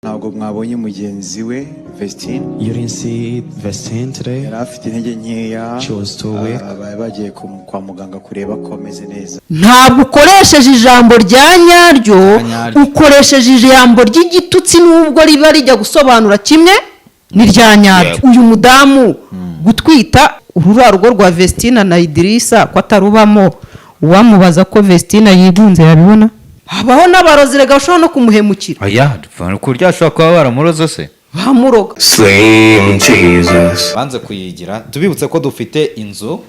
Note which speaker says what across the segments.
Speaker 1: Ntabwo mwabonye mugenzi we Vestine.
Speaker 2: You didn't see Vestine today?
Speaker 1: Yari afite intege nkeya.
Speaker 2: She was too weak.
Speaker 1: Ah, bari bagiye kwa muganga kureba ko ameze neza.
Speaker 3: Ntabwo ukoresheje ijambo rya nyaryo.
Speaker 4: Nyaryo.
Speaker 3: Ukoresheje ijambo ry'igitutsi, nubwo riba rijya gusobanura kimwe n'irya nyaryo. Uyu mudamu gutwita ururiya rugo rwa Vestina na Idirisa ko atarubamo, uwamubaza ko Vestina yigunze yabibona. Habaho n'abarozi rega bashobora no kumuhemukira.
Speaker 4: Oya, ku buryo bashobora kuba baramuroze se.
Speaker 3: Bamuroga.
Speaker 5: Slim Jesus.
Speaker 4: Banze kuyigira. Tubibutse ko dufite inzu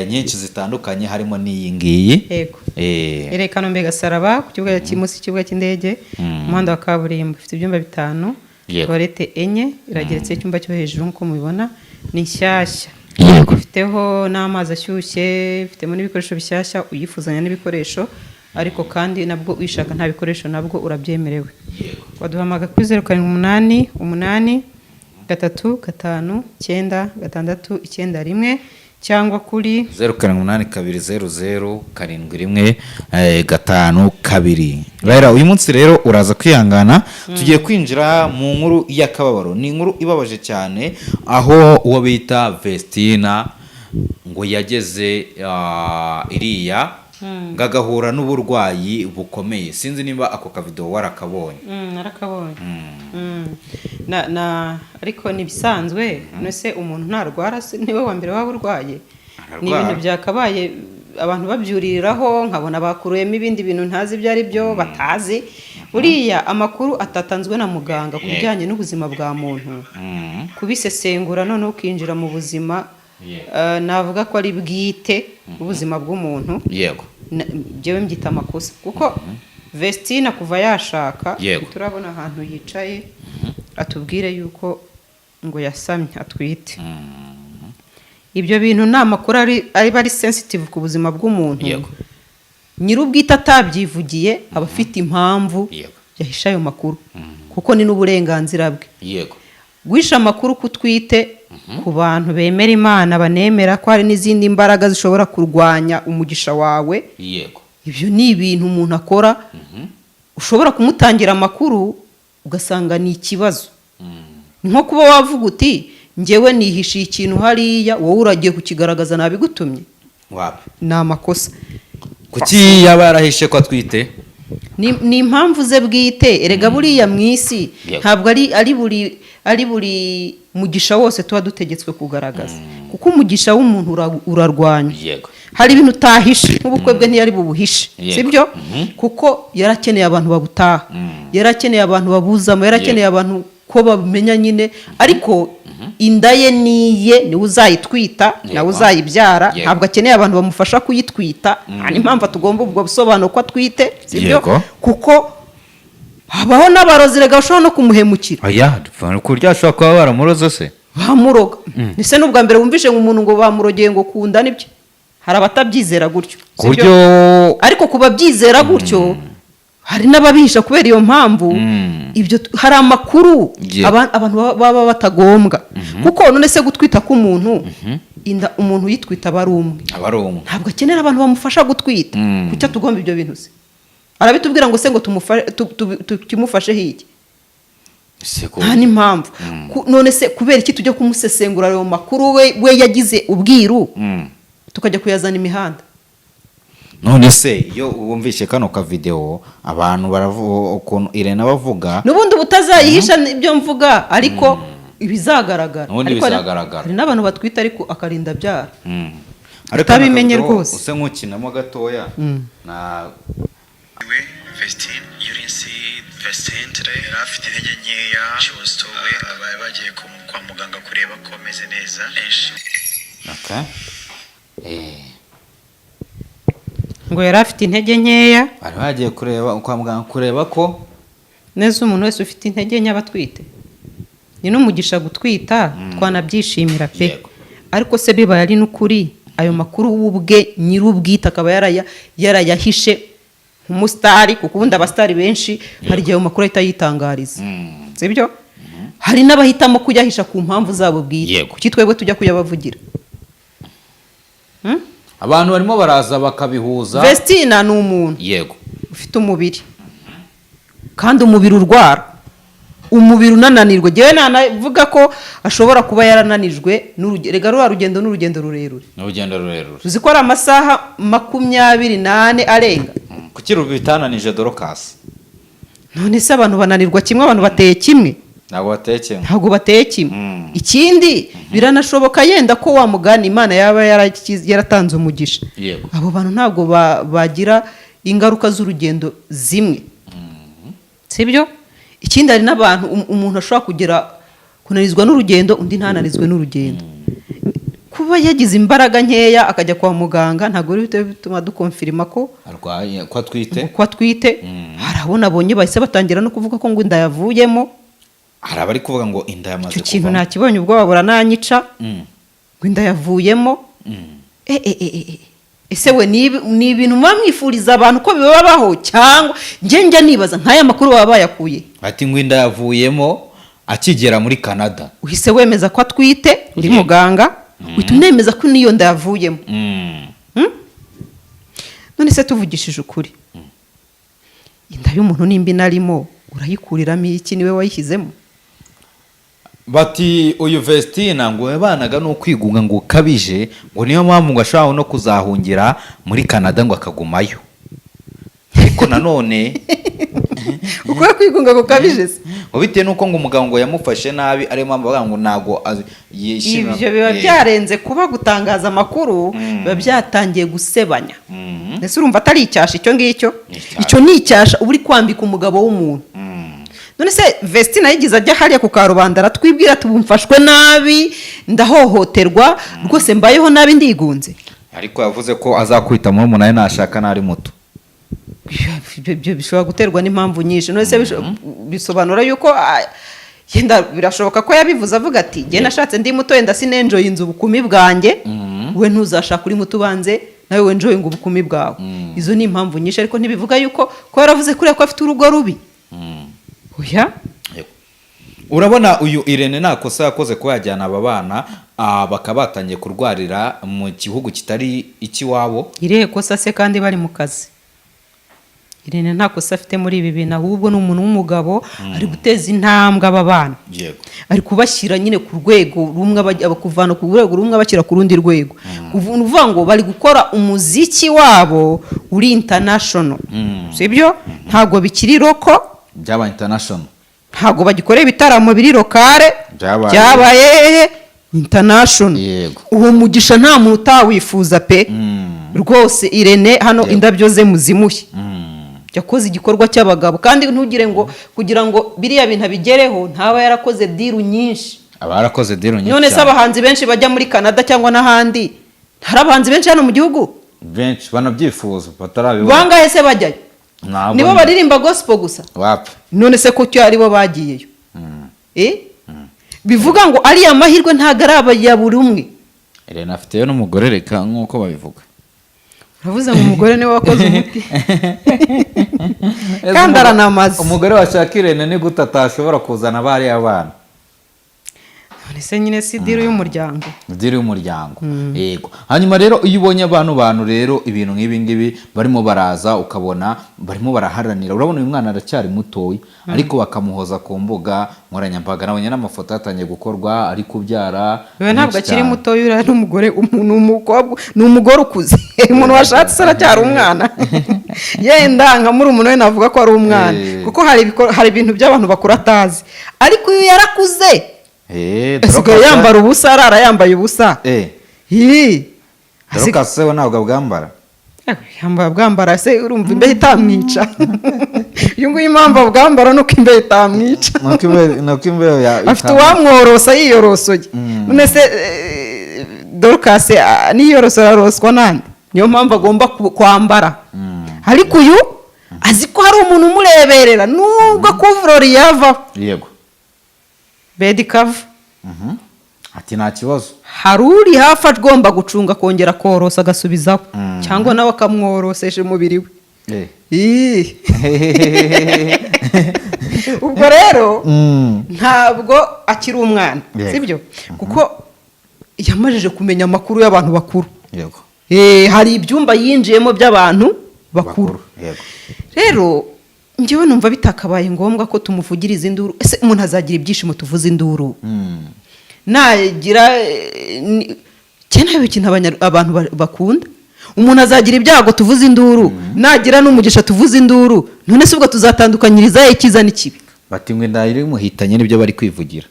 Speaker 4: nyinshi zitandukanye, harimo n'iyi ngiyi.
Speaker 6: Yego. Iri i Kanombe, Gasaraba, ku kibuga cy'munsi y'ikibuga cy'indege, umuhanda wa kaburimbo. Ifite ibyumba bitanu, toilette enye, irageretse, icyumba cyo hejuru nk'uko mubibona ni nshyashya. Ifiteho n'amazi ashyushye, ifitemo n'ibikoresho bishyashya, uyifuzanya n'ibikoresho, ariko kandi nabwo uyishaka nta bikoresho nabwo urabyemerewe. Waduhamagara kuri 0788359691 cyangwa kuri
Speaker 4: 07820071 52. Rero uyu munsi rero uraza kwihangana, tugiye kwinjira mu nkuru y'akababaro. Ni inkuru ibabaje cyane, aho uwo bita Vestina ngo yageze iriya ngo agahura n'uburwayi bukomeye. Sinzi niba ako kavidewo warakabonye.
Speaker 6: Narakabonye. Na ariko ni ibisanzwe. None se umuntu ntarwara? Se niwe wa mbere waba urwaye? Ni
Speaker 4: Ararwara.
Speaker 6: ibintu byakabaye abantu babyuririraho, nkabona bakuruyemo ibindi bintu ntazi ibyo ari byo batazi. Buriya amakuru atatanzwe na muganga ku bijyanye n'ubuzima bwa muntu, kubisesengura noneho ukinjira mu buzima, navuga ko ari bwite, ubuzima bw'umuntu, njyewe mbyita amakosa, kuko Vestina kuva yashaka turabona ahantu yicaye atubwire yuko ngo yasamye, atwite. Ibyo bintu ni amakuru ari sensitive ku buzima bw'umuntu. Nyir'ubwite atabyivugiye aba afite impamvu yahishe ayo makuru, kuko ni n'uburenganzira bwe guhisha amakuru ko utwite. Ku bantu bemera Imana, banemera ko hari n'izindi mbaraga zishobora kurwanya umugisha wawe, ibyo ni ibintu umuntu akora, ushobora kumutangira amakuru ugasanga ni ikibazo. Ni nko kuba wavuga uti: "Njyewe nihishiye ikintu hariya," wowe uragiye kukigaragaza, nabigutumye?
Speaker 4: Wapi.
Speaker 6: Ni amakosa.
Speaker 4: Kuki yaba yarahishe ko atwite?
Speaker 6: Ni impamvu ze bwite. Erega buriya mu isi ntabwo ari buri mugisha wose tuba dutegetswe kugaragaza, kuko umugisha w'umuntu urarwanya. Hari ibintu utahishe, nk'ubukwe bwe ntiyari bubuhishe. Sibyo? Kuko yarakeneye abantu babutaha, yarakeneye abantu babuzamo, yarakeneye abantu ko babimenya nyine. Ariko inda ye niye, niwe uzayitwita, nawe uzayibyara. Ntabwo akeneye abantu bamufasha kuyitwita. Nta n'impamvu tugomba ubwo busobanuro ko atwite, sibyo? Kuko habaho n'abarozi rega bashobora no kumuhemukira.
Speaker 4: Oya, ku buryo bashobora kuba baramuroze se.
Speaker 6: Bamuroga. Ese n'ubwa mbere wumvishe ngo umuntu ngo bamurogeye ngo kunda? Nibyo, hari abatabyizera gutyo,
Speaker 4: Ku
Speaker 6: sibyo?
Speaker 4: buryo
Speaker 6: Ariko ku babyizera gutyo, hari n'ababihisha kubera iyo mpamvu. Ibyo hari amakuru abantu baba batagombwa, kuko none se gutwita k'umuntu, inda umuntu uyitwita aba ari umwe.
Speaker 4: Aba ari umwe.
Speaker 6: Ntabwo akenera abantu bamufasha gutwita. Kuki atugomba ibyo bintu se? Arabitubwira ngo se ngo tukimufashe hiki? Nta n'impamvu. None se kubera iki tujya kumusesengura ayo makuru we yagize ubwiru, tukajya kuyazana imihanda?
Speaker 4: None se iyo wumvishe kano kavidewo, abantu baravuga ukuntu Irene bavuga.
Speaker 6: N'ubundi ubutazayihisha ibyo mvuga, ariko ibizagaragara.
Speaker 4: N'ubundi
Speaker 6: Ariko
Speaker 4: bizagaragara.
Speaker 6: hari n'abantu batwita ariko akarinda abyara.
Speaker 4: Ariko
Speaker 6: Utabimenye
Speaker 4: kano kavidewo
Speaker 6: rwose.
Speaker 4: use nk'ukinamo gatoya na
Speaker 1: We Vestine.
Speaker 2: You didn't see Vestine today?
Speaker 1: Yari afite intege nkeya.
Speaker 2: She was too weak.
Speaker 1: Ah, bari bagiye kwa muganga kureba ko ameze neza.
Speaker 4: Okay.
Speaker 6: Ngo yari afite intege nkeya.
Speaker 4: Bari bagiye kureba kwa muganga kureba ko
Speaker 6: Neza, umuntu wese ufite intege nke aba atwite? Ni n'umugisha gutwita, twanabyishimira pe. Ariko se bibaye ari n'ukuri, ayo makuru we ubwe nyir'ubwite akaba yarayahishe nk'umusitari, kuko ubundi abasitari benshi hari igihe ayo makuru ahita yitangariza, sibyo? Hari n'abahitamo kuyahisha ku mpamvu zabo bwite. Kuki twebwe tujya kuyabavugira?
Speaker 4: Abantu barimo baraza bakabihuza.
Speaker 6: Vestina ni umuntu ufite umubiri, kandi umubiri urwara.
Speaker 3: Umubiri unananirwa. Njyewe nanavuga ko ashobora kuba yarananijwe n'urugendo. Rega ruriya rugendo ni urugendo rurerure.
Speaker 4: Ni urugendo rurerure.
Speaker 3: Uzi ko ari amasaha 24 arenga?
Speaker 4: Kuki bitananije Dorcas?
Speaker 3: None se abantu bananirwa kimwe? Abantu bateye kimwe?
Speaker 4: Ntabwo bateye kimwe.
Speaker 3: Ntabwo bateye kimwe. Ikindi, biranashoboka yenda ko wa mugani Imana yaba yaratanze umugisha, abo bantu ntabwo bagira ingaruka z'urugendo zimwe, sibyo? Ikindi, hari n'abantu umuntu ashobora kugira kunanizwa n'urugendo, undi ntananizwe n'urugendo. Kuba yagize imbaraga nkeya akajya kwa muganga ntabwo biri bituma dukonfirima ko
Speaker 4: arwaye, ko atwite.
Speaker 3: Ko atwite. Hari abo nabonye bahise batangira no kuvuga ko ngo inda yavuyemo.
Speaker 4: Hari abari kuvuga ngo inda yamaze
Speaker 3: Icyo kintu
Speaker 4: kuvamo.
Speaker 3: nakibonye, ubwoba burananyica, ngo inda yavuyemo. Ese we, ni ibintu muba mwifuriza abantu ko bibabaho? Cyangwa njye njya nibaza nk'aya makuru baba bayakuye?
Speaker 4: Ati ngo inda yavuyemo akigera muri Canada.
Speaker 3: Uhise wemeza ko atwite, uri muganga, uhita unemeza ko n'iyo nda yavuyemo. None se tuvugishije ukuri, inda y'umuntu nimba inarimo, urayikuriramo iki? Niwe wayishyizemo?
Speaker 4: Bati uyu Vestina ngo yabanaga n'ukwigunga ngo ukabije, ngo niyo mpamvu ngo ashobora no kuzahungira muri Canada ngo akagumayo. Ariko nanone
Speaker 3: Uko kwigunga gukabije se?
Speaker 4: Ngo bitewe n'uko ngo umugabo ngo yamufashe nabi, ariyo mpamvu bavuga ngo ntabwo yishimira.
Speaker 3: Ibyo biba byarenze kuba gutangaza amakuru, biba byatangiye gusebanya. Ese urumva atari icyasha icyo ngicyo?
Speaker 4: Ni icyasha.
Speaker 3: Icyo ni icyasha uba uri kwambika umugabo w'umuntu. None se Vestina yigize ajya hariya ku karubanda aratwibwira ati: "Ubu mfashwe nabi, ndahohoterwa rwose, mbayeho nabi, ndigunze"?
Speaker 4: Ariko yavuze ko azakwita murumuna we nashaka n'ari muto.
Speaker 3: Ibyo bishobora guterwa n'impamvu nyinshi. None se bisobanura yuko yenda birashoboka ko yabivuze avuga ati: "Njye nashatse ndi muto, yenda sinenjoyinze ubukumi bwanjye, we ntuzashaka uri muto, ubanze nawe wenjoyinga ubukumi bwawe." Izo ni impamvu nyinshi, ariko ntibivuga yuko ko yaravuze kuriya ko afite urugo rubi. Oya.
Speaker 4: Urabona uyu Irene nta kosa yakoze kuba yajyana aba bana, bakaba batangiye kurwarira mu gihugu kitari icy'iwabo.
Speaker 3: Irihe kosa se kandi bari mu kazi? Irene nta kosa afite muri ibi bintu, ahubwo ni umuntu w'umugabo ari guteza intambwe aba bana, ari kubashyira nyine ku rwego rumwe, kuvana ku rwego rumwe abashyira ku rundi rwego. Ni ukuvuga ngo bari gukora umuziki wabo uri international, sibyo? Ntabwo bikiri local.
Speaker 4: Byabaye international.
Speaker 3: Ntabwo bagikorera ibitaramo biri local.
Speaker 4: Byabaye-
Speaker 3: Byabaye hehe? International. Uwo mugisha nta muntu utawifuza pe. Rwose Irene hano indabyo ze muzimuhe. Yakoze igikorwa cy'abagabo, kandi ntugire ngo kugira ngo biriya bintu abigereho ntaba yarakoze deal nyinshi.
Speaker 4: Aba yarakoze deal nyinshi
Speaker 3: None se
Speaker 4: cyane.
Speaker 3: abahanzi benshi bajya muri Canada cyangwa n'ahandi, hari abahanzi benshi hano mu gihugu
Speaker 4: Benshi banabyifuza batarabibona.
Speaker 3: Bangahe se bajyayo?
Speaker 4: Ntabwo.
Speaker 3: Nibo baririmba gospel gusa?
Speaker 4: Wapi.
Speaker 3: None se ko cyo aribo bagiyeyo? Bivuga ngo ariya mahirwe ntabwo ari aba ya buri umwe.
Speaker 4: Irene afiteyo n'umugore, reka nk'uko babivuga.
Speaker 3: Uravuze ngo umugore niwe wakoze umuti kandi aranamaze.
Speaker 4: Umugore washaka Irene ni gute atashobora kuzana bariya bana?
Speaker 3: None se nyine si deal y'umuryango?
Speaker 4: Deal y'umuryango, yego. Hanyuma rero iyo ubonye abantu rero ibintu nk'ibi ngibi barimo baraza, ukabona barimo baraharanira, urabona uyu mwana aracyari mutoya, ariko bakamuhoza ku mbuga nkoranyambaga. Nabonye n'amafoto yatangiye gukorwa ari kubyara.
Speaker 3: We ntabwo
Speaker 4: Menshi
Speaker 3: akiri
Speaker 4: cyane.
Speaker 3: muto, uriya ni umugore, ni umukobwa, ni umugore ukuze. Umuntu washatse se aracyari umwana? Yenda nka murumuna we navuga ko ari umwana, kuko hari ibintu by'abantu bakuru atazi, ariko uyu yarakuze. Asigaye yambara ubusa, arara yambaye ubusa. Ii.
Speaker 4: Dorcas we ntabwo abwambara.
Speaker 3: Yambaye, bwambara se urumva imbeho itamwica? Uyu nguyu impamvu abwambara nuko imbeho itamwica.
Speaker 4: Nuko imbeho
Speaker 3: Afite uwamworosa yiyorosoye. None se Dorcas niyorosa araroswa nande? Niyo mpamvu agomba kwambara. Ariko uyu azi ko hari umuntu umureberera nubwo couvre-lit yavaho, bed cover.
Speaker 4: Ati nta kibazo.
Speaker 3: Hari uri hafi agomba gucunga, akongera akorosa agasubizaho, cyangwa nawe akamworosesha umubiri we. Ii. Ubwo rero ntabwo akiri umwana, sibyo? Kuko yamajije kumenya amakuru y'abantu bakuru. Hari ibyumba yinjiyemo by'abantu bakuru.
Speaker 4: Yego.
Speaker 3: Rero Njyewe numva bitakabaye ngombwa ko tumuvugiriza induru. Ese umuntu azagira ibyishimo tuvuze induru? Nagira cyane ikintu abantu bakunda, umuntu azagira ibyago tuvuze induru, nagira n'umugisha tuvuze induru. None se ubwo tuzatandukanyiriza icyiza n'ikibi?
Speaker 4: Bati ngo inda iri muhitanye, nibyo bari kwivugira.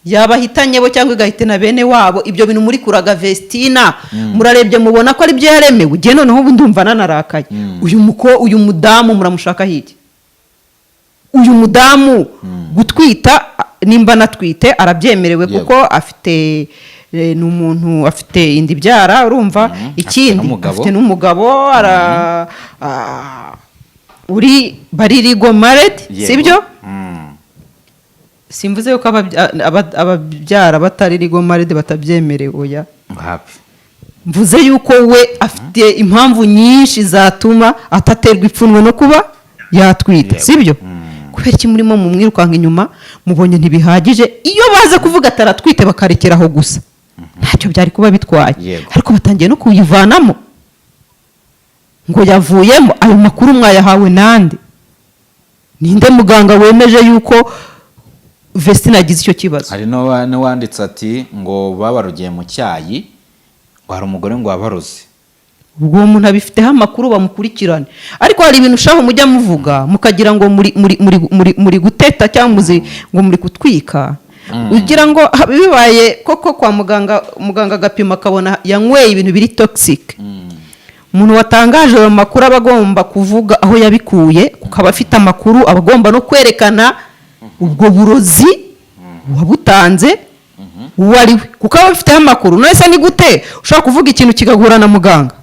Speaker 3: Yabahitanye bo cyangwa igahitana bene wabo. Ibyo bintu muri kuraga Vestina, murarebye mubona ko ari byo yaremewe. Ugiye noneho ubu ndumva nanarakaye. Uyu mudamu muramushaka hirya. Uyu mudamu gutwita, nimba anatwite arabyemerewe, kuko afite ni umuntu afite inda ibyara, urumva? Ikindi,
Speaker 4: n'umugabo.
Speaker 3: Afite n'umugabo, ara uri bari legal married, sibyo? Simvuze yuko ababyara batari legal married batabyemerewe, oya.
Speaker 4: Happy.
Speaker 3: Mvuze yuko we afite impamvu nyinshi zatuma ataterwa ipfunwe no kuba yatwita, sibyo? Kubera iki murimo mumwirukanka inyuma? Mubonye ntibihagije. Iyo baza kuvuga ataratwite bakarekeraho gusa, ntacyo byari kuba bitwaye. Ariko batangiye no kuyivanamo ngo yavuyemo. Ayo makuru mwayahawe nande? Ninde muganga wemeje yuko Vestine yagize icyo kibazo?
Speaker 4: Hari n'uwanditse ati ngo babarugiye mu cyayi, ngo hari umugore ngo wabaroze.
Speaker 3: Ubwo uwo muntu abifiteho amakuru, bamukurikirane. Ariko hari ibintu ushaho mujya muvuga mukagira ngo muri guteta cyangwa muzi ngo muri kutwika, ugira ngo bibaye koko kwa muganga, muganga agapima akabona yanyweye ibintu biri toxic. Umuntu watangaje ayo makuru aba agomba kuvuga aho yabikuye, kuko aba afite amakuru, aba agomba no kwerekana ubwo burozi wabutanze uwo ari we, kuko aba abifiteho amakuru. None se ni gute ushobora kuvuga ikintu kigahura na muganga?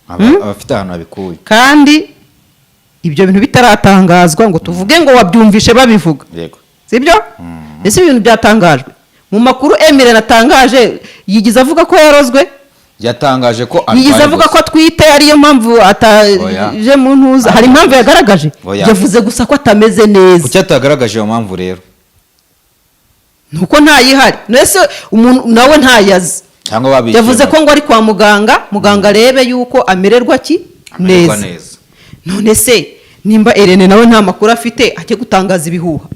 Speaker 4: Abafite ahantu babikuye.
Speaker 3: Kandi ibyo bintu bitaratangazwa ngo tuvuge ngo wabyumvishe babivuga, sibyo? Ese ibintu byatangajwe mu makuru Emile natangaje, yigize avuga ko yarozwe?
Speaker 4: Yatangaje ko
Speaker 3: Yigize
Speaker 4: arwaye
Speaker 3: avuga
Speaker 4: gusa.
Speaker 3: ko atwite ariyo mpamvu ataje mu ntuza? Hari impamvu yagaragaje?
Speaker 4: Oya.
Speaker 3: Yavuze gusa ko atameze neza.
Speaker 4: Kuki atagaragaje iyo mpamvu rero?
Speaker 3: Nuko ntayihari. Nese umuntu nawe ntayazi?
Speaker 4: Cyangwa babishyuye?
Speaker 3: Yavuze ko ngo ari kwa muganga, muganga arebe yuko amererwa ki?
Speaker 4: Amererwa
Speaker 3: Neza.
Speaker 4: Neza.
Speaker 3: None se nimba Irene nawe nta makuru afite, ajye gutangaza ibihuha?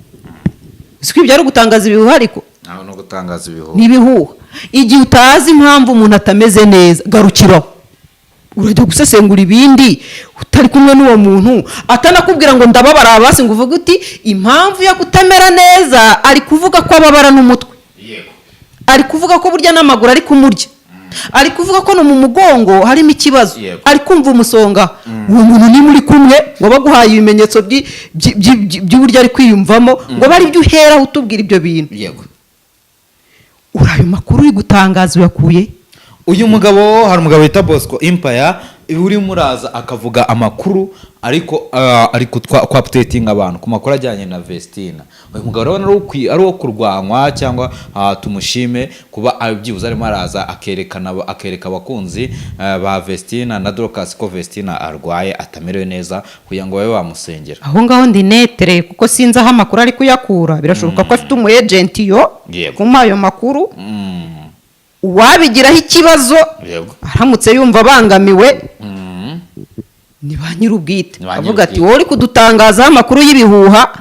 Speaker 3: Si ko ibyo ari ugutangaza ibihuha ariko?
Speaker 4: Nawe no gutangaza ibihuha.
Speaker 3: Ni ibihuha. Igihe utazi impamvu umuntu atameze neza, garukiraho. Urajya gusesengura ibindi utari kumwe n'uwo muntu, atanakubwira ngo ndababara, basi ngo uvuge uti impamvu yo kutamera neza, ari kuvuga ko ababara n'umutwe, ari kuvuga ko burya n'amaguru ari kumurya, ari kuvuga ko no mu mugongo harimo ikibazo, ari kumva umusonga. Uwo muntu ni muri kumwe ngo baguhaye ibimenyetso by'uburyo ari kwiyumvamo, ngo bari byo uheraho utubwira ibyo bintu. Uri ayo makuru uri gutangaza uyakuye?
Speaker 4: Uyu mugabo, hari umugabo wita Bosco Empire urimo uraza akavuga amakuru, ariko ari kwa updating abantu ku makuru ajyanye na Vestina. Uyu mugabo urabona ari uwo kurwanywa cyangwa tumushime kuba byibuze arimo araza akerekana, akereka abakunzi ba Vestina na Dorcas ko Vestina arwaye, atamerewe neza, kugira ngo babe bamusengera.
Speaker 3: Aho ngaho ndi neutre, kuko sinzi aho amakuru ari kuyakura. Birashoboka ko afite umu agent yo kumuha ayo makuru. Uwabigiraho ikibazo, aramutse yumva abangamiwe, ni ba nyir'ubwite.
Speaker 4: Ni ba
Speaker 3: Avuga ati
Speaker 4: nyir'ubwite.
Speaker 3: Wowe uri kudutangazaho amakuru y'ibihuha,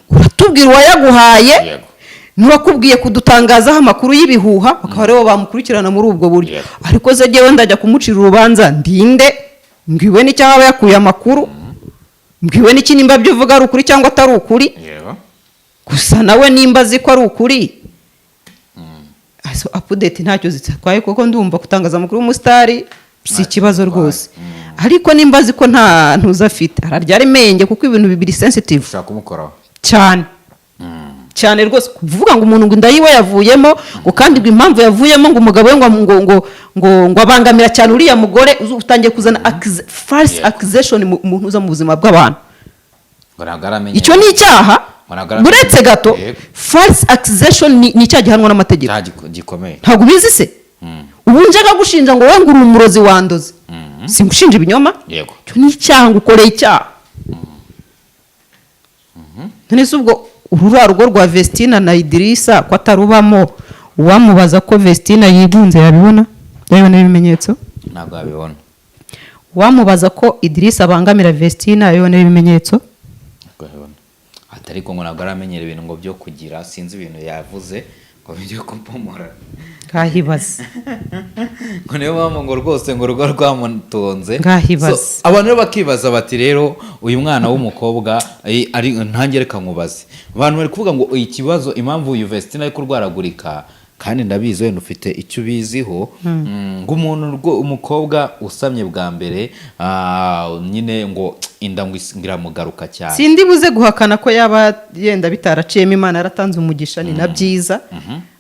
Speaker 3: uratubwira uwayaguhaye n'uwakubwiye kudutangazaho amakuru y'ibihuha, bakaba aribo bamukurikirana muri ubwo buryo. Ariko se jyewe ndajya kumucira urubanza ndinde? Mbwiwe n'icyo aba yakuye amakuru, mbwiwe n'iki nimba byo uvuga ari ukuri cyangwa atari ukuri? Gusa nawe nimba azi ko ari ukuri, so update ntacyo zitwaye, kuko ndumva gutangaza amakuru y'umusitari si ikibazo rwose. Ariko nimba azi ko nta ntuza afite, ararya menge, kuko ibintu bibiri sensitive.
Speaker 4: Ushaka kumukoraho.
Speaker 3: Cyane cyane rwose. Kuvuga ngo umuntu ngo inda yiwe yavuyemo, ngo kandi ngo impamvu yavuyemo ngo umugabo we ngo abangamira cyane uriya mugore, utangiye kuzana false accusation mu ntuza, mu buzima bw'abantu.
Speaker 4: Ngo ntabwo aramenya.
Speaker 3: Icyo ni icyaha.
Speaker 4: Ngo ntabwo aramenya.
Speaker 3: Uretse gato, false accusation ni icyaha gihanwa n'amategeko.
Speaker 4: Icyaha gikomeye.
Speaker 3: Ntabwo ubizi se? Ubu nje nkagushinja ngo wowe ngo uri umurozi, wandoze, singushinja ibinyoma? Icyo ni icyaha, ngo ukoreye icyaha. None se ubwo uru rugo rwa Vestina na Idirisa ko atarubamo, uwamubaza ko Vestina yigunze yabibona? Yabibona ibimenyetso?
Speaker 4: Ntabwo yabibona.
Speaker 3: Wamubaza ko Idirisa abangamira Vestina, yabibonera ibimenyetso.
Speaker 4: Ati ariko ngo ntabwo aramenyera ibintu ngo byo kugira, sinzi ibintu yavuze ngo bijye kupomora.
Speaker 3: Ngahibaze.
Speaker 4: Ngo niyo mpamvu ngo rwose ngo urugo rwamutunze.
Speaker 3: Ngahibaze.
Speaker 4: So, abantu rero bakibaza bati rero uyu mwana w'umukobwa ari ntange, reka nkubaze, abantu bari kuvuga ngo ikibazo, impamvu uyu Vestina ari kurwaragurika, kandi ndabizi wenda ufite icyo ubiziho, ngo umuntu umukobwa usamye bwa mbere, nyine ngo inda ngo iramugaruka cyane.
Speaker 3: Sindi buze guhakana ko yaba yenda bitaraciyemo, Imana yaratanze umugisha, ni na byiza,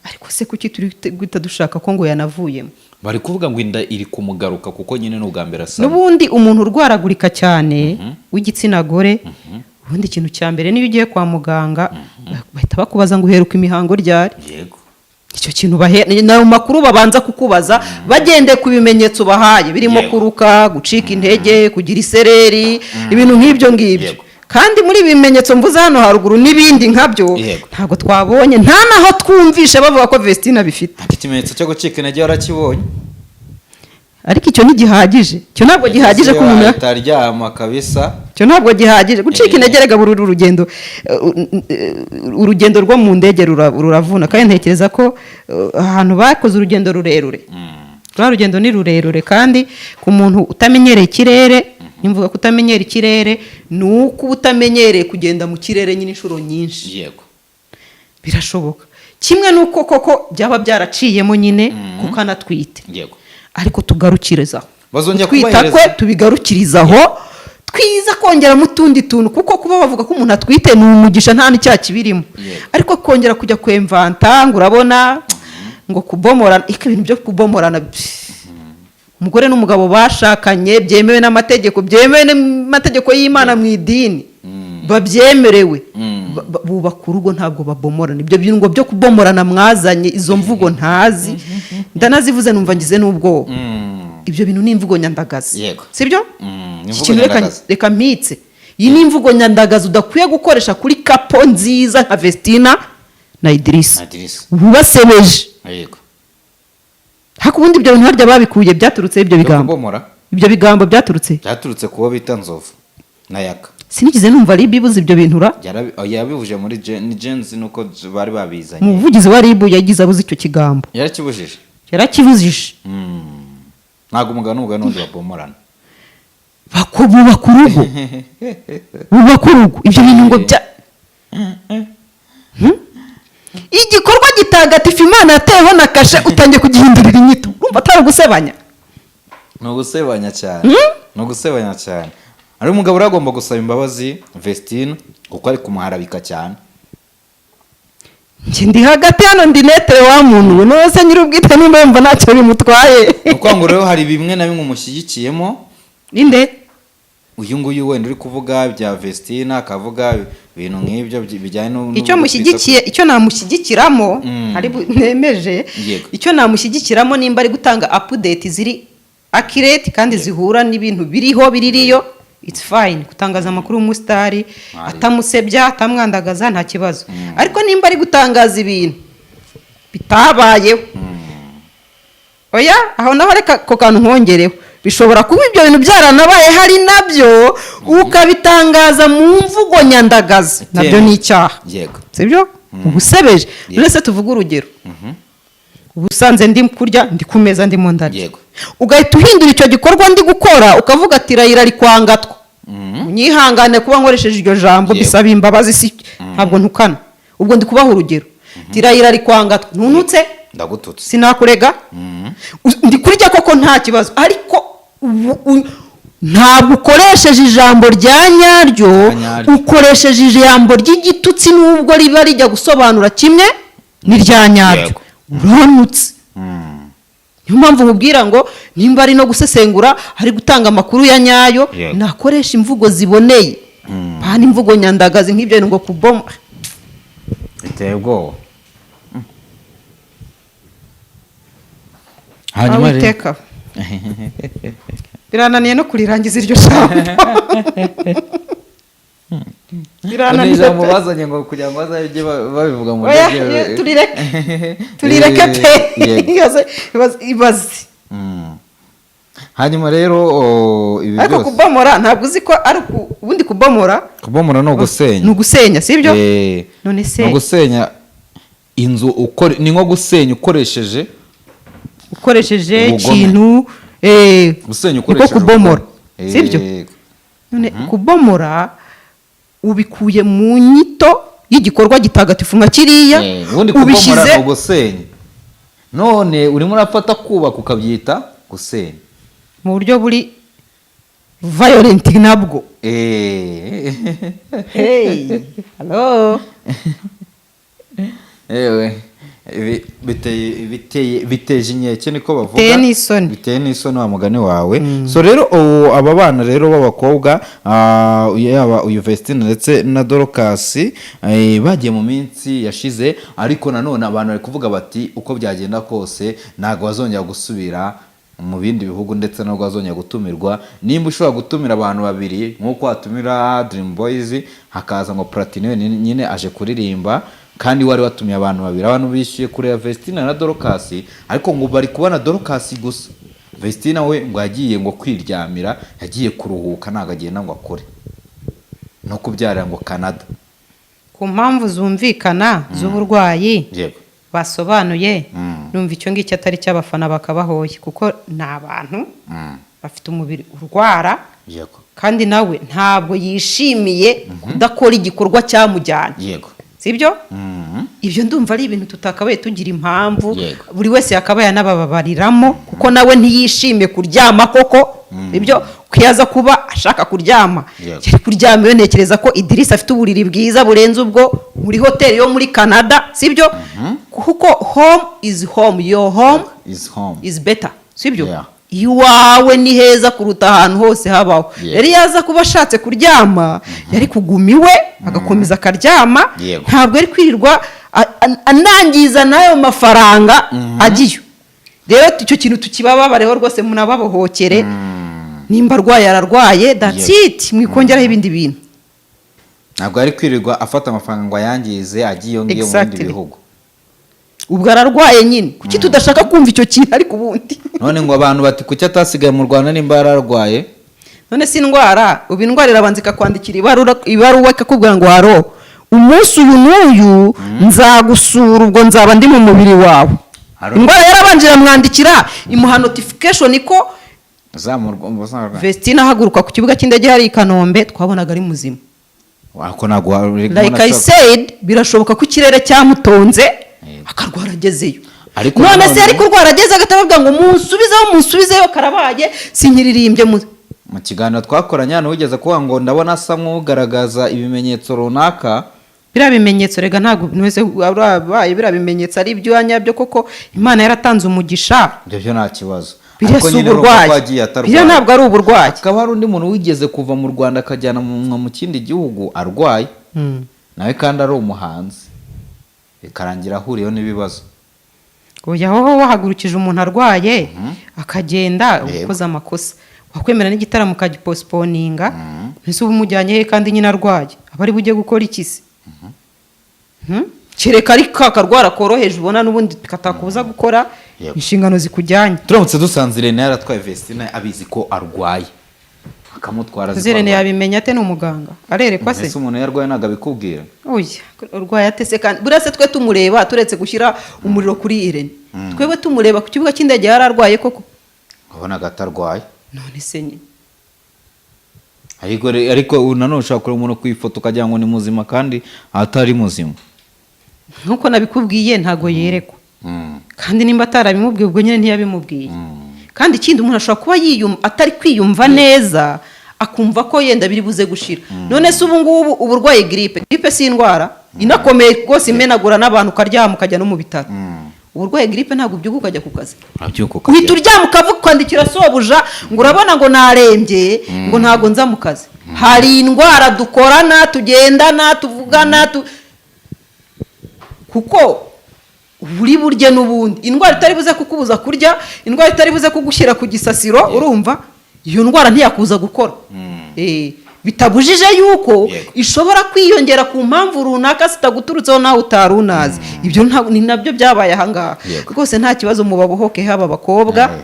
Speaker 3: ariko se kuki turi guhita dushaka ko ngo yanavuyemo?
Speaker 4: Bari kuvuga ngo inda iri kumugaruka kuko nyine ni ubwa mbere asamye.
Speaker 3: N'ubundi umuntu urwaragurika cyane w'igitsina gore, ubundi ikintu cya mbere niyo ugiye kwa muganga bahita bakubaza ngo uheruka imihango ryari? Icyo kintu bahe ni ayo makuru babanza kukubaza bagendeye ku bimenyetso bahaye birimo kuruka, gucika intege, kugira isereri, ibintu nk'ibyo ngibyo. Kandi muri ibi bimenyetso mvuze hano haruguru n'ibindi nkabyo, ntabwo twabonye, nta naho twumvishe bavuga ko Vestina bifite.
Speaker 4: Ati ikimenyetso cyo gucika intege warakibonye?
Speaker 3: Ariko icyo ntigihagije, icyo ntabwo gihagije ko umuntu
Speaker 4: ahita aryama kabisa.
Speaker 3: Icyo ntabwo gihagije. Gucika intege rega, buri urugendo, urugendo rwo mu ndege ruravuna, kandi ntekereza ko ahantu bakoze urugendo rurerure, rwa rugendo ni rurerure, kandi ku muntu utamenyereye ikirere, nimvuga ko utamenyera ikirere ni uko uba utamenyereye kugenda mu kirere nyine inshuro nyinshi. Birashoboka kimwe n'uko koko byaba byaraciyemo nyine kuko anatwite, ariko tugarukirizaho.
Speaker 4: Bazongera
Speaker 3: Gutwita
Speaker 4: kubahereza-
Speaker 3: kwe tubigarukirizaho, twiza kongeramo utundi tuntu, kuko kuba bavuga ko umuntu atwite ni umugisha, nta n'icyaha kibirimo. Ariko kongera kujya kwemvanta ngo urabona ngo kubomorana, iko ibintu byo kubomorana, pff. Umugore n'umugabo bashakanye byemewe n'amategeko, byemewe n'amategeko y'Imana mu idini, babyemerewe, bubaka urugo, ntabwo babomorana. Ibyo bintu ngo byo kubomorana mwazanye, izo mvugo ntazi, ndanazivuze numva ngize n'ubwoba. Ibyo bintu ni imvugo nyandagazi. Sibyo?
Speaker 4: Ni
Speaker 3: Iki
Speaker 4: imvugo
Speaker 3: kintu reka
Speaker 4: nyandagazi.
Speaker 3: reka mpitse, iyi ni imvugo nyandagazi udakwiye gukoresha kuri couple nziza nka Vestina na Idirisa.
Speaker 4: Idirisa.
Speaker 3: Ubasebeje. Ariko ubundi ibyo bintu harya babikuye, byaturutse ibyo
Speaker 4: Byo
Speaker 3: bigambo?
Speaker 4: kubomora?
Speaker 3: Ibyo bigambo byaturutse?
Speaker 4: Byaturutse kubo bita Nzovu na Yaka.
Speaker 3: Sinigeze numva RIB ibuze ibyo bintu ra.
Speaker 4: Yabivuje muri ni Gen-Z, nuko bari babizanye.
Speaker 3: Umuvugizi wa RIB yagize abuze icyo kigambo.
Speaker 4: Yarakibujije.
Speaker 3: Yarakibujije.
Speaker 4: Ntabwo umugabo n'umugabo n'undi babomorana.
Speaker 3: Bubaka urugo, bubaka urugo. Ibyo bintu ngo bya Igikorwa gitagatifu Imana yateyeho na kashe utangiye kugihindurira inyito, urumva atari ugusebanya?
Speaker 4: Ni ugusebanya cyane, ni ugusebanya cyane. Ari umugabo rero agomba gusaba imbabazi Vestine kuko ari kumuharabika cyane.
Speaker 3: Njye ndi hagati hano, ndi neutre wa muntu we. None se nyir'ubwite nimba yumva ntacyo bimutwaye?
Speaker 4: Ni ukuvuga ngo rero hari bimwe na bimwe umushyigikiyemo.
Speaker 3: Ninde?
Speaker 4: Uyu nguyu wenda uri kuvuga bya Vestine, akavuga ibintu nk'ibyo bijyanye
Speaker 3: Icyo mushyigikiye, icyo namushyigikiramo, ari nemeje, icyo namushyigikiramo nimba ari gutanga update ziri accurate kandi zihura n'ibintu biriho biririyo, it's fine. Gutangaza amakuru y'umusitari atamusebya, atamwandagaza, nta kibazo. Ariko nimba ari gutangaza ibintu bitabayeho, oya, aho naho reka ako kantu nkongereho. Bishobora kuba ibyo bintu byaranabaye, hari nabyo ukabitangaza mu mvugo nyandagazi, nabyo ni icyaha. Sibyo? Ubusebeje. None se tuvuge urugero, ubusanze ndi kurya, ndi ku meza, ndimo ndarya, ugahita uhindura icyo gikorwa ndi gukora, ukavuga ati rayira ari kwangatwa. Unyihangane kuba nkoresheje iryo jambo, bisaba imbabazi, si ntabwo ntukana, ubwo ndi kubaha urugero. Tirayira ari kwangatwa, ntunutse?
Speaker 4: Ndagututse.
Speaker 3: Sinakurega. Ndi kurya koko, nta kibazo, ariko ntabwo ukoresheje ijambo rya nyaryo.
Speaker 4: Rya nyaryo.
Speaker 3: Ukoresheje ijambo ry'igitutsi, nubwo riba rijya gusobanura kimwe n'irya nyaryo. Uranutse. Niyo mpamvu nkubwira ngo nimba ari no gusesengura, ari gutanga amakuru ya nyayo, nakoresha imvugo ziboneye, pana imvugo nyandagazi nk'ibyo bintu ngo kuboma.
Speaker 4: Biteye ubwoba. Hanyuma rero
Speaker 3: Uwiteka, birananiye no kurirangiza iryo jambo.
Speaker 4: Ni
Speaker 3: Birananiye
Speaker 4: ijambo
Speaker 3: pe.
Speaker 4: bazanye ngo kugira ngo bazajye babivuga mu
Speaker 3: Oya,
Speaker 4: buryo
Speaker 3: turireke, turireke pe. Ibaze, ibaze.
Speaker 4: Hanyuma rero ibi
Speaker 3: Ariko
Speaker 4: byose
Speaker 3: kubomora, ntabwo uzi ko ari ubundi kubomora?
Speaker 4: Kubomora ni ugusenya.
Speaker 3: Ni ugusenya, sibyo?
Speaker 4: Eh,
Speaker 3: None se
Speaker 4: ni ugusenya inzu ni nko gusenya ukoresheje
Speaker 3: ukoresheje
Speaker 4: ubugome.
Speaker 3: ikintu,
Speaker 4: Gusenya
Speaker 3: niko
Speaker 4: ukoresheje
Speaker 3: kubomora,
Speaker 4: ubugome.
Speaker 3: sibyo?
Speaker 4: Eh,
Speaker 3: None kubomora ubikuye mu nyito y'igikorwa gitagatifu nka kiriya,
Speaker 4: ubundi kubomora
Speaker 3: ubishyize
Speaker 4: ni ugusenya, none urimo urafata kubaka ukabyita gusenya.
Speaker 3: Mu buryo buri violent nabwo. Hey, hello.
Speaker 4: Ewe, ibi biteje inkeke, niko bavuga.
Speaker 3: Biteye n'isoni.
Speaker 4: Biteye n'isoni, wa mugani wawe. So rero ubu aba bana rero b'abakobwa, yaba uyu Vestine ndetse na Dorcas, bagiye mu minsi yashize, ariko nanone abantu bari kuvuga bati uko byagenda kose ntabwo bazongera gusubira mu bindi bihugu, ndetse ntabwo bazongera gutumirwa. Nimba ushobora gutumira abantu babiri nk'uko watumira Dream Boys, hakaza ngo Platini nyine aje kuririmba, kandi wari watumiye abantu babiri, abantu bishyuye kureba Vestine na Dorcas, ariko ngo bari kubona Dorcas gusa. Vestine we ngo yagiye ngo kwiryamira, yagiye kuruhuka, ntabwo agenda ngo akore no kubyarira ngo Canada.
Speaker 3: Ku mpamvu zumvikana z'uburwayi basobanuye, numva icyo ngicyo atari cy'abafana bakabahoye, kuko ni abantu bafite umubiri urwara, kandi nawe ntabwo yishimiye kudakora igikorwa cyamujyanye, sibyo? Ibyo ndumva ari ibintu tutakabaye tugira impamvu. Buri wese yakabaye anabababariramo, kuko nawe ntiyishimiye kuryama koko, ibyo ko iyo aza kuba ashaka kuryama yari kuryama iwe. Ntekereza ko Idirisa afite uburiri bwiza burenze ubwo muri hoteli yo muri Canada, sibyo? Kuko home is home, your home
Speaker 4: is home
Speaker 3: is better, sibyo?
Speaker 4: Yeah.
Speaker 3: Iwawe ni heza kuruta ahantu hose habaho. Rero iyo aza kuba ashatse kuryama yari kuguma iwe agakomeza akaryama. Ntabwo yari kwirirwa anangiza n'ayo mafaranga agiyo. Rero icyo kintu tukibababareho rwose, munababohokere. Nimba arwaye, ararwaye, that's it, mwikongeraho ibindi bintu.
Speaker 4: Ntabwo ari kwirirwa afata amafaranga ngo ayangize agiye iyo ngiyo mu bindi bihugu.
Speaker 3: Ubwo ararwaye nyine, kuki tudashaka kumva icyo kintu? Ariko ubundi
Speaker 4: None ngo abantu bati kuki atasigaye mu Rwanda nimba yararwaye?
Speaker 3: None si indwara? Ubu indwara irabanza ikakwandikira ibaruwa, ikakubwira ngo haro umunsi uyu n'uyu nzagusura, ubwo nzaba ndi mu mubiri wawe. Indwara yarabanje iramwandikira, imuha notification ko
Speaker 4: Zamurwa.
Speaker 3: Vestine ahaguruka ku kibuga cy'indege hari i Kanombe, twabonaga ari muzima.
Speaker 4: Ako ntabwo
Speaker 3: Like I said, birashoboka ko ikirere cyamutonze akarwara agezeyo.
Speaker 4: Ariko
Speaker 3: None se
Speaker 4: nanone
Speaker 3: ariko urwara ageze agahita avuga ngo munsubizeyo, munsubizeyo, karabaye, sinkiririmbye mu
Speaker 4: Mu kiganiro twakoranye hano wigeze kuvuga ngo ndabona asa nk'ugaragaza ibimenyetso runaka.
Speaker 3: Biriya bimenyetso rega ntabwo wese abaye biriya bimenyetso ari ibyo nyabyo koko. Imana yaratanze umugisha.
Speaker 4: Ibyo byo nta kibazo.
Speaker 3: Biriya
Speaker 4: Ariko
Speaker 3: si
Speaker 4: nyine urumva ko
Speaker 3: uburwayi.
Speaker 4: yagiye atarwaye.
Speaker 3: Biriya ntabwo ari uburwayi.
Speaker 4: Hakaba hari undi muntu wigeze kuva mu Rwanda akajyana mu kindi gihugu arwaye nawe, kandi ari umuhanzi, bikarangira ahuriyeho n'ibibazo.
Speaker 3: Oya, hoho wahagurukije umuntu arwaye akagenda, ukoze amakosa. Wakwemera n'igitaramo ukagipostponinga. Mbese uba umujyanye he kandi nyine arwaye? Aba ari bujye gukora iki se? Hmm? Kereka ari ka karwara koroheje ubona n'ubundi katakubuza gukora inshingano zikujyanye.
Speaker 4: Turamutse dusanze Irene yaratwaye Vestine abizi ko arwaye, akamutwara azi ko
Speaker 3: Irene
Speaker 4: arwaye.
Speaker 3: yabimenya ate? Ni umuganga? Arerekwa se?
Speaker 4: Ese umuntu iyo arwaye ntabwo abikubwira?
Speaker 3: Oya, urwaye ate se? Kandi buriya se twe tumureba, turetse gushyira umuriro kuri Irene, twebwe tumureba ku kibuga cy'indege, yari arwaye koko?
Speaker 4: Wabonaga atarwaye.
Speaker 3: None se nyine?
Speaker 4: Ariko ubu nanone ushobora kureba umuntu ku ifoto ukagira ngo ni muzima kandi atari muzima.
Speaker 3: Nkuko nabikubwiye, ntago yerekwa. Kandi nimba atarabimubwiye, ubwo nyine ntiyabimubwiye. Kandi ikindi, umuntu ashobora kuba atari kwiyumva neza, akumva ko yenda biri buze gushira. None se ubu ngubu uburwayi giripe, giripe si indwara inakomeye rwose, imenagura n'abantu, ukaryama ukajya no mu bitaro? Uburwayi giripe ntabwo ubyuka ukajya ku kazi.
Speaker 4: Urabyuka
Speaker 3: Uhita
Speaker 4: ukajya
Speaker 3: uryama, ukavuga, ukandikira sobuja ngo urabona ngo narembye, ngo ntabwo nza mu kazi. Hari indwara dukorana, tugendana, tuvugana, kuko buri burye n'ubundi indwara itari buze kukubuza kurya, indwara itari buze kugushyira ku gisasiro, urumva iyo ndwara ntiyakuza gukora. Bitabujije yuko ishobora kwiyongera ku mpamvu runaka zitaguturutseho nawe utari unazi. Ibyo ni nabyo byabaye ahangaha. Rwose nta kibazo, mubabohoke, haba abakobwa.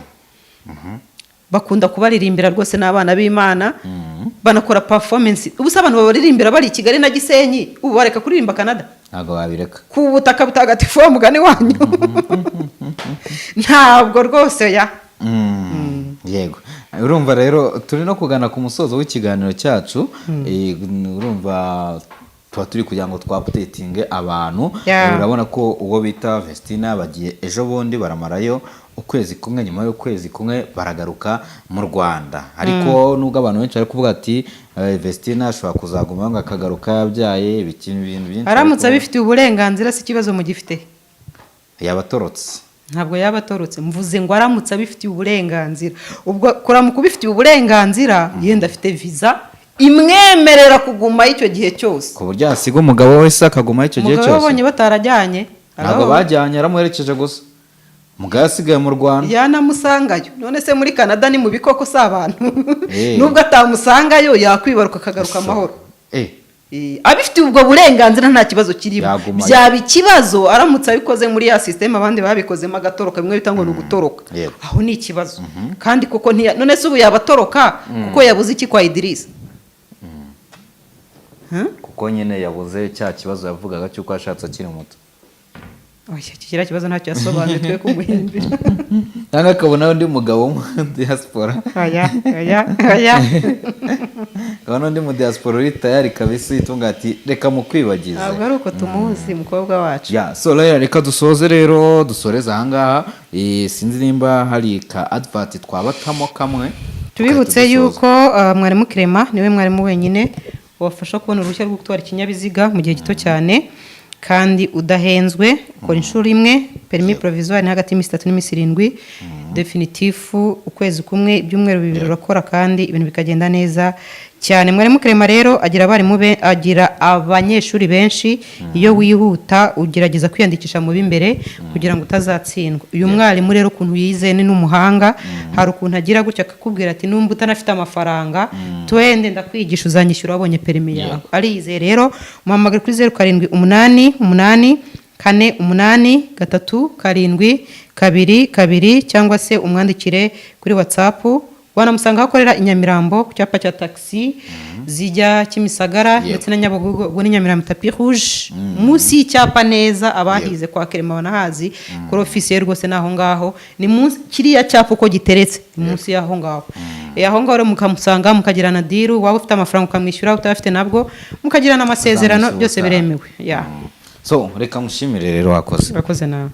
Speaker 6: Bakunda kubaririmbira rwose n'abana b'Imana, banakora performance. Ubu se abantu babaririmbira bari i Kigali na Gisenyi, ubu bareka kuririmba Canada?
Speaker 4: Ntabwo babireka.
Speaker 6: Ku butaka butagatifu, wa mugani wanyu, ntabwo rwose ya.
Speaker 4: Yego, urumva rero turi no kugana ku musozo w'ikiganiro cyacu. Urumva tuba turi kugira ngo twa-updatinge abantu. Urabona ko uwo bita Vestina bagiye ejo bundi, baramarayo ukwezi kumwe, nyuma y'ukwezi kumwe baragaruka mu Rwanda. Ariko nubwo abantu benshi bari kuvuga ati Vestina ashobora kuzaguma ngo akagaruka yabyaye, ibiki, ibintu byinshi.
Speaker 6: Aramutse
Speaker 4: Ariko
Speaker 6: abifitiye uburenganzira, si ikibazo mugifite.
Speaker 4: Yaba atorotse.
Speaker 6: Ntabwo yaba atorotse. Mvuze ngo aramutse abifitiye uburenganzira. Ubwo kuramuka ubifitiye uburenganzira, yenda afite viza imwemerera kugumayo icyo gihe cyose.
Speaker 4: Ku buryo yasiga umugabo wese akagumayo icyo gihe
Speaker 6: Umugabo
Speaker 4: cyose?
Speaker 6: babonye batarajyanye.
Speaker 4: Ntabwo bajyanye, yaramuherekeje gusa, umugabo yasigaye mu Rwanda.
Speaker 6: Yanamusangayo. None se muri Canada ni mu bikoko, si abantu?
Speaker 4: Eh.
Speaker 6: Nubwo atamusangayo, yakwibaruka akagaruka amahoro. Abifitiye ubwo burenganzira, nta kibazo kirimo.
Speaker 4: Yagumayo.
Speaker 6: Byaba ikibazo aramutse abikoze muri ya système abandi babikozemo, agatoroka, bimwe bita ngo ni ugutoroka. Aho ni ikibazo. Kandi koko none se ubu yaba atoroka kuko yabuze iki kwa Idirisa?
Speaker 4: Kuko nyine yabuze cya kibazo yavugaga cy'uko yashatse akiri muto.
Speaker 6: Oya, iki kiriya kibazo ntacyo yasobanuye, twe kumuhimbira.
Speaker 4: Cyangwa akabona undi mugabo wo mu diaspora.
Speaker 6: Oya, oya, oya.
Speaker 4: Akabona undi mu diaspora uri tayari kabisa, uyitunga, ati reka mukwibagize.
Speaker 6: Ntabwo ari uko tumuzi umukobwa wacu.
Speaker 4: Ya, so rero reka dusoze, rero dusoreze ahangaha. Sinzi nimba hari ka advert twabatamo kamwe,
Speaker 6: Tubibutse
Speaker 4: tugahita dusoza.
Speaker 6: yuko mwarimu Clement niwe mwarimu wenyine wabafasha kubona uruhushya rwo gutwara ikinyabiziga mu gihe gito cyane kandi udahenzwe. Ukora inshuro imwe permis provisoire ni hagati y'iminsi 3 n'iminsi 7, définitif ukwezi kumwe, ibyumweru 2 urakora kandi ibintu bikagenda neza cyane. Mwarimu Clement rero agira abarimu be, agira abanyeshuri benshi. Iyo wihuta ugerageza kwiyandikisha mu b'imbere kugira ngo utazatsindwa. Uyu mwarimu rero ukuntu yize, ni n'umuhanga. Hari ukuntu agira gutya akakubwira ati: "Numba utanafite amafaranga, twende ndakwigisha, uzanyishyura wabonye permis yawe." Ariyizeye rero. Muhamagare kuri 0788483722, cyangwa se umwandikire kuri WhatsApp. Wanamusanga aho akorera i Nyamirambo, ku cyapa cya taxi zijya Kimisagara ndetse na Nyabugogo. Ubwo ni Nyamirambo, tapis rouge, munsi y'icyapa neza. Abahize kwa Kerema banahazi kuri ofisi ye rwose, ni aho ngaho, ni munsi kiriya cyapa uko giteretse, ni munsi y'aho ngaho. Aho ngaho rero mukamusanga, mukagirana deal. Waba ufite amafaranga ukamwishyura, utayafite nabwo mukagirana amasezerano.
Speaker 4: Uzamwishyura
Speaker 6: Byose
Speaker 4: ubutaha.
Speaker 6: biremewe ya.
Speaker 4: So reka mushimire rero, wakoze.
Speaker 6: Urakoze nawe.